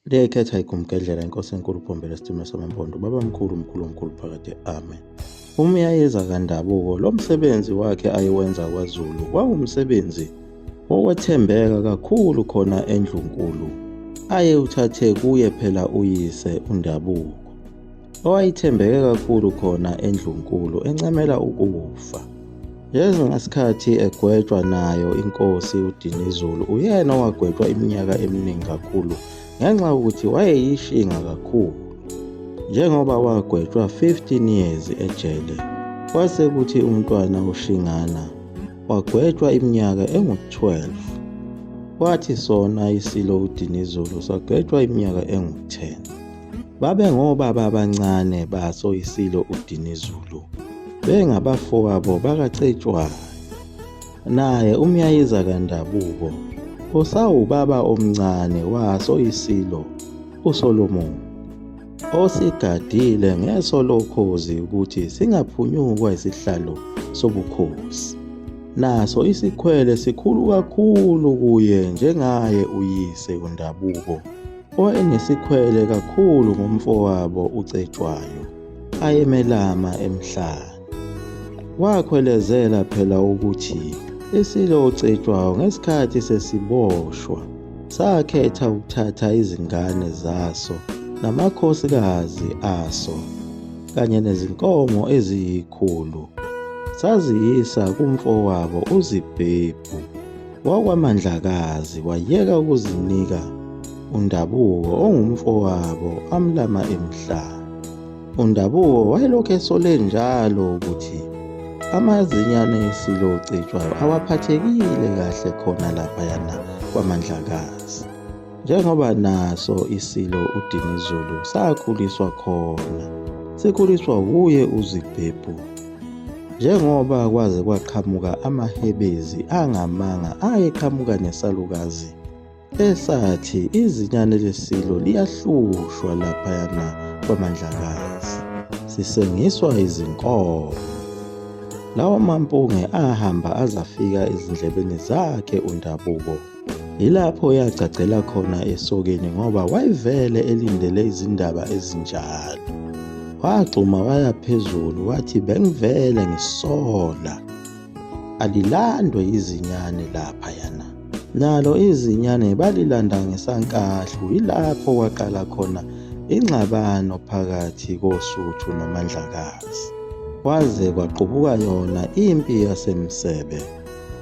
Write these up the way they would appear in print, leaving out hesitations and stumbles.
Liyayikhetha igumgedlela inkosi enkulu Phombela Sitima samaMpondo babamkhulu mkhulu mkhulu phakade amen. Umyayeza kaNdabuko lo msebenzi wakhe ayewenza kwaZulu kwawumsebenzi wokwethembeka kakhulu khona eNdlunkulu ayewuthathe kuye phela uyise uNdabuko owayethembeke kakhulu khona eNdlunkulu encamela ukufa. Ngezingasikhathi egwetshwa nayo inkosi uDinizulu uyena owagwetshwa iminyaka eminingi kakhulu ngenxa yokuthi wayeyishinga kakhulu. Njengoba wagwetshwa 15 years ejele, kwase kuthi umntwana uShingana wagwetshwa iminyaka engu-12. Kwathi sona isilo uDinizulu sagwetshwa iminyaka engu-10. Babengobaba abancane baso isilo uDinizulu, bengabafowabo bakaCetshwayo. Naye uMyayiza kaNdabuko usawubaba omncane waso isilo uSolomon, osigadile ngeso lokhozi ukuthi singaphunyukwa isihlalo sobukhosi. Naso isikhwele sikhulu kakhulu kuye njengaye uyise uNdabuko owayenesikhwele kakhulu ngomfowabo uCetshwayo ayemelama emhlane. Wakhwelezela phela ukuthi isilo uCetshwayo ngesikhathi sesiboshwa sakhetha ukuthatha izingane zaso namakhosikazi aso kanye nezinkomo eziyikhulu saziyisa kumfowabo uZibhebhu wakwaMandlakazi wayeka ukuzinika uNdabuko ongumfowabo amlama emhlane. UNdabuko wayelokhu esole njalo ukuthi amazinyane esilo uCetshwayo awaphathekile kahle khona laphayana kwaMandlakazi. Njengoba naso isilo uDinizulu sakhuliswa khona, sikhuliswa wuye uZibhebhu. Njengoba kwaze kwaqhamuka amahebezi angamanga ayeqhamuka nesalukazi esathi izinyane lesilo liyahlushwa laphayana kwaMandlakazi, sisengiswa izinkomo. Lawo mampunge ahamba azafika ezindlebeni zakhe uNdabuko. Yilapho yagcagcela khona esokeni ngoba wayevele elindele izindaba ezinjalo. Wagxuma waya phezulu wathi bengivele ngisola. Alilandwe izinyane laphayana. Nalo izinyane balilanda ngesankahlu yilapho kwaqala khona ingxabano phakathi koSuthu noMandlakazi. Kwaze kwaqubuka yona impi yaseMsebe.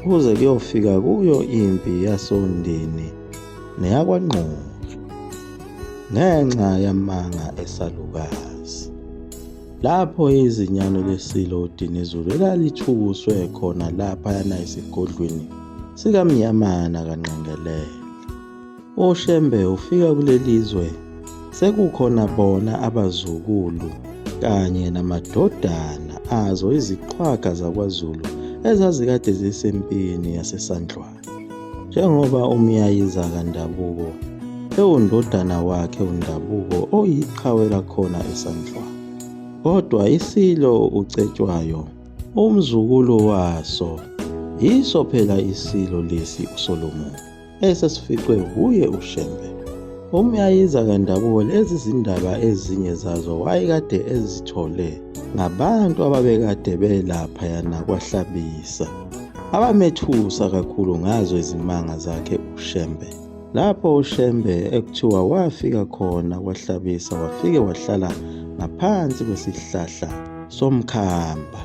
Kuze kuyofika kuyo impi yasoNdini neyakwaNgquthu ngenxa yamanga esalukazi. Lapho izinyane lesilo uDinizulu elalithukuswe khona laphayana esigodlweni sikaMnyamana kaNgqengelele. UShembe ufika kuleli zwe sekukhona bona abazukulu kanye namadodana azo iziqhwaga zakwaZulu ezazikade zisempini yaseSandlwana. Njengoba uMyayiza kaNdabuko ewundodana wakhe uNdabuko oyiqhawe lakhona eSandlwana. Kodwa iSilo uCetshwayo umzukulu waso yiso phela iSilo lesi uSolomon. Esesificwe wuye uShembe. UMyayiza kaNdabuko lezi zindaba ezinye zazo wayekade ezithole ngabantu ababekade belaphayana kwaHlabisa, abamethusa kakhulu ngazo izimanga zakhe uShembe. Lapho uShembe ekuthiwa wafika khona kwaHlabisa wafike wahlala ngaphansi kwesihlahla somkhamba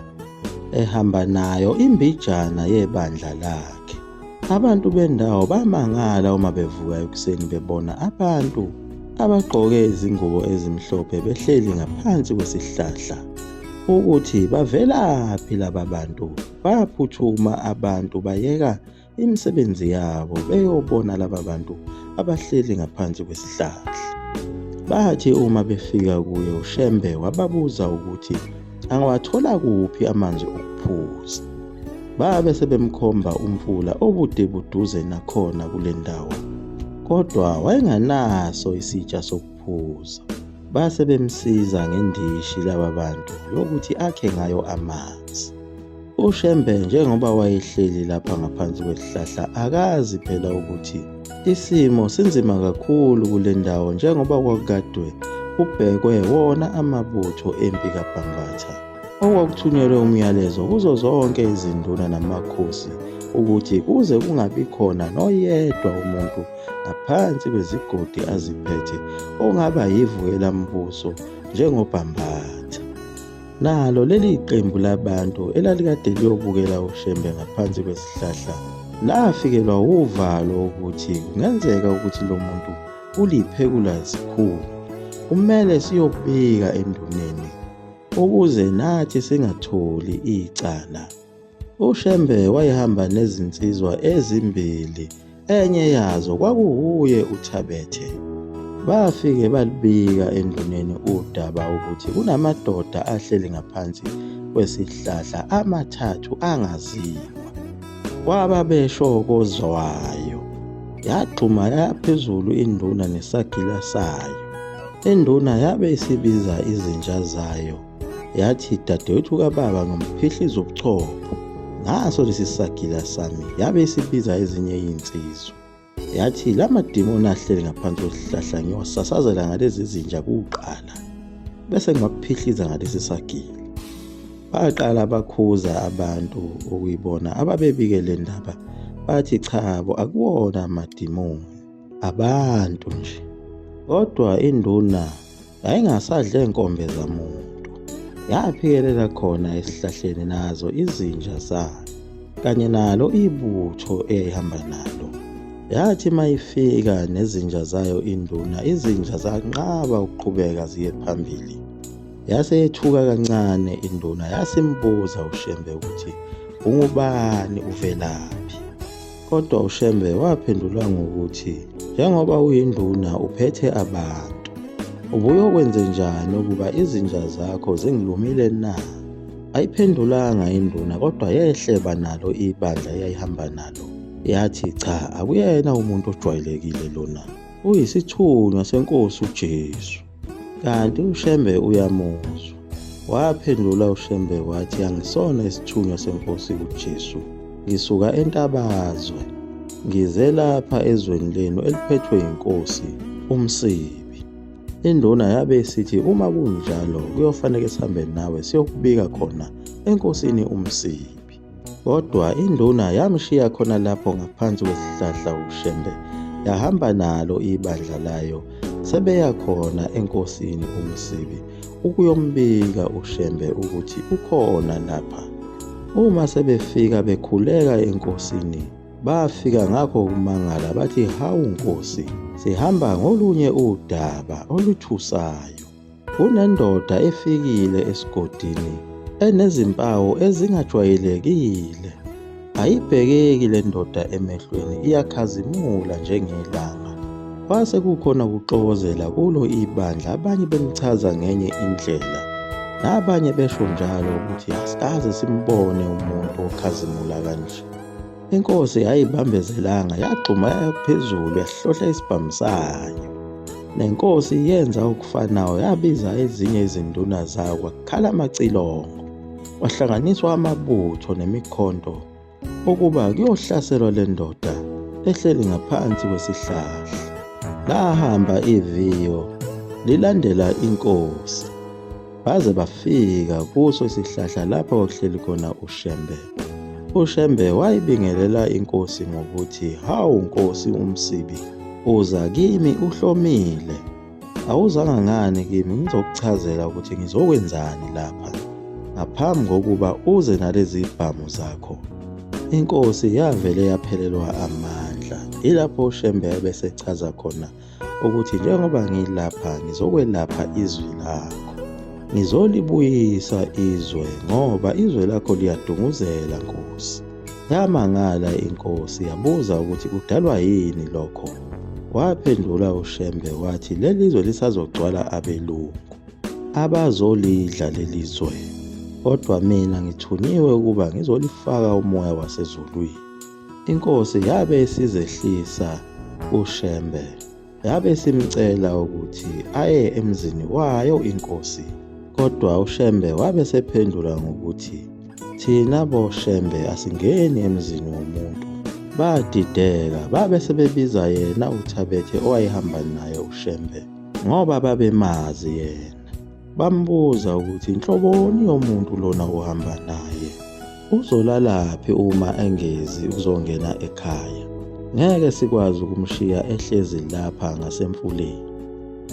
ehamba nayo imbijana yebandla lakhe. Abantu bendawo bamangala uma bevuka ekuseni bebona abantu abagqoke izingubo ezimhlophe behleli ngaphansi kwesihlahla. Ukuthi bavelaphi laba bantu? Baphuthuma abantu bayeka imisebenzi yabo beyobona laba bantu abahleli ngaphansi kwesihlahla. Bathi uma befika kuye uShembe wababuza ukuthi angawathola kuphi amanzi okuphuza. Babe sebemkhomba umfula obude buduze nakhona kule ndawo, kodwa wayengenaso isitsha sokuphuza. Base bemsiza ngendishi laba bantu yokuthi akhe ngayo amanzi. UShembe njengoba wayehleli lapha ngaphansi kwesihlahla akazi phela ukuthi Isimo sinzima kakhulu kule ndawo njengoba kwakukadwe kubhekwe wona amabutho empi kaBhambatha okwakuthunyelwe umyalezo kuzo zonke izinduna namakhosi ukuthi kuze kungabi khona noyedwa umuntu ngaphansi kwezigodi aziphethe ongaba yivukelambuso njengoBhambatha. Nalo leli qembu labantu elalikade liyobukela uShembe ngaphansi kwesihlahla lafikelwa wuvalo ukuthi kungenzeka ukuthi lo muntu uliphekula zikhulu. Kumele siyobika enduneni ukuze nathi singatholi icala. UShembe wayehamba nezinsizwa ezimbili, enye yazo kwakuwuye uThabethe. Bafike balubika enduneni udaba ukuthi kunamadoda ahleli ngaphansi kwesihlahla amathathu angaziwa. Kwababesho kozwayo, yagxuma yaya phezulu induna nesagila sayo. Induna yabe isibiza izinja zayo yathi dadewethu kababa ngomphihliza ubuchopho ngaso lesi sagila sami yabe isibiza ezinye iy'nsizwa yathi la madimoni ahleli ngaphansi kwesihlahla ngiwasasazela ngalezi zinja kuqala bese ngiwaphihliza ngalesi sagila baqala bakhuza abantu okuyibona ababebike le ndaba bathi chabo akuwona amadimoni abantu nje kodwa induna Yayingasadle nkombe zamuntu. Yaphikelela khona esihlahleni nazo izinja zayo kanye nalo ibutho eyayihamba nalo. Yathi mayifika nezinja zayo induna, izinja zanqaba ukuqhubeka ziye phambili. Yase yethuka kancane induna yasimbuza uShembe ukuthi ungubani uvelaphi. Kodwa uShembe waphendula ngokuthi njengoba uyinduna uphethe abantu, ubuyokwenzenjani ukuba izinja zakho zingilumile na? Ayiphendulanga induna kodwa yehleba nalo ibandla eyayihamba nalo yathi cha akuyena umuntu ojwayelekile lona uyisithunywa senkosi uJesu. Kanti uShembe uyamuzwa. Waphendula uShembe wathi angisona isithunywa senkosi uJesu. Ngisuka eNtabazwe. Ngize lapha ezweni lenu eliphethwe yinkosi uMsibi. Induna yabe isithi uma kunjalo kuyofanele sihambe nawe siyokubika khona enkosini uMsibi. Kodwa induna yamshiya khona lapho ngaphansi kwesihlahla uShembe, yahamba nalo ibandla layo sebeya khona enkosini uMsibi ukuyombika uShembe ukuthi ukhona lapha. Uma sebefika bekhuleka enkosini, bafika ngakho ukumangala bathi hawu nkosi, sihamba ngolunye udaba oluthusayo. Kunendoda efikile esigodini enezimpawu ezingajwayelekile. Ayibhekeki le ndoda emehlweni, iyakhazimula njengelanga. Kwase kukhona ukuxokozela kulo ibandla, abanye bemchaza ngenye indlela, nabanye besho njalo ukuthi asikaze simbone umuntu okhazimula kanje. Inkosi ayibambezelanga yagxuma yaya phezulu yahlohla isibhamu sayo. Nenkosi yenza okufanayo yabiza ezinye izinduna zayo kwakhala amacilongo. Kwahlanganiswa amabutho nemikhonto ukuba kuyohlaselwa le ndoda ehleli ngaphansi kwesihlahla. Lahamba iviyo lilandela inkosi. Baze bafika kuso isihlahla lapho kwakuhleli khona uShembe. UShembe wayibingelela inkosi ngokuthi, Hawu nkosi uMsibi, uza kimi uhlomile. Awuzanga ngani kimi ngizokuchazela ukuthi ngizokwenzani lapha ngaphambi kokuba uze nalezi bhamu zakho. Inkosi yavele yaphelelwa amandla. Yilapho uShembe ebesechaza khona ukuthi njengoba ngilapha ngizokwelapha izwi lakho ngizolibuyisa izwe ngoba izwe lakho liyadunguzela nkosi yamangala inkosi yabuza ukuthi kudalwa yini lokho waphendula uShembe wathi leli zwe lisazogcwala abelungu abazolidla leli zwe kodwa mina ngithunyiwe ukuba ngizolifaka umoya wasezulwini Inkosi yabe isizehlisa uShembe, yabe isimcela ukuthi aye emzini wayo inkosi. Kodwa uShembe wabe sephendula ngokuthi thina boShembe asingeni emzini womuntu. Badideka babe sebebiza yena uThabethe owayehamba naye uShembe ngoba babemazi yena. Bambuza ukuthi nhloboni yomuntu lona ohamba naye. Uzolalaphi uma engezi ukuzongena ekhaya? Ngeke sikwazi ukumshiya ehlezi lapha ngasemfuleni.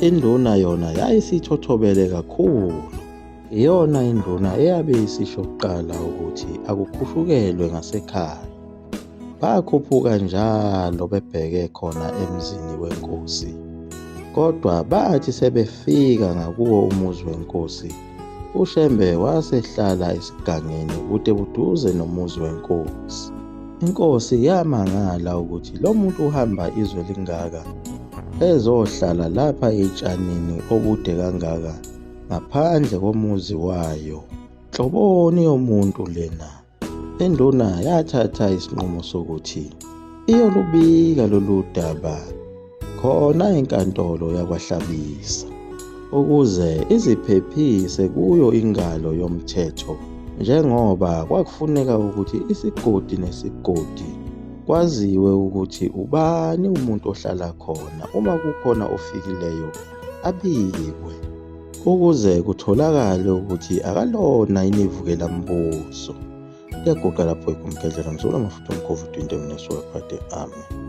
Induna yona yayisithothobele kakhulu. Iyona induna eyabe isisho kuqala ukuthi akukhushukelwe ngasekhaya. Bakhuphuka njalo bebheke khona emzini wenkosi. Kodwa bathi sebefika ngakuwo umuzi wenkosi, uShembe wasehlala esigangeni bude buduze nomuzi wenkosi. Inkosi yamangala ukuthi lo muntu uhamba izwe lingaka ezohlala lapha etshanini obude kangaka ngaphandle komuzi wayo. Nhloboni yomuntu lena? Induna yathatha isinqumo sokuthi iyolubika lolu daba khona enkantolo yakwaHlabisa ukuze iziphephise kuyo ingalo yomthetho njengoba kwakufuneka ukuthi isigodi nesigodi kwaziwe ukuthi ubani umuntu ohlala khona uma kukhona ofikileyo abikwe ukuze kutholakale ukuthi akalona yini ivukelambuso. Liyaguqa lapho igumgedlela mzukulu amafutha omkhovu 20 mneso wephade amen.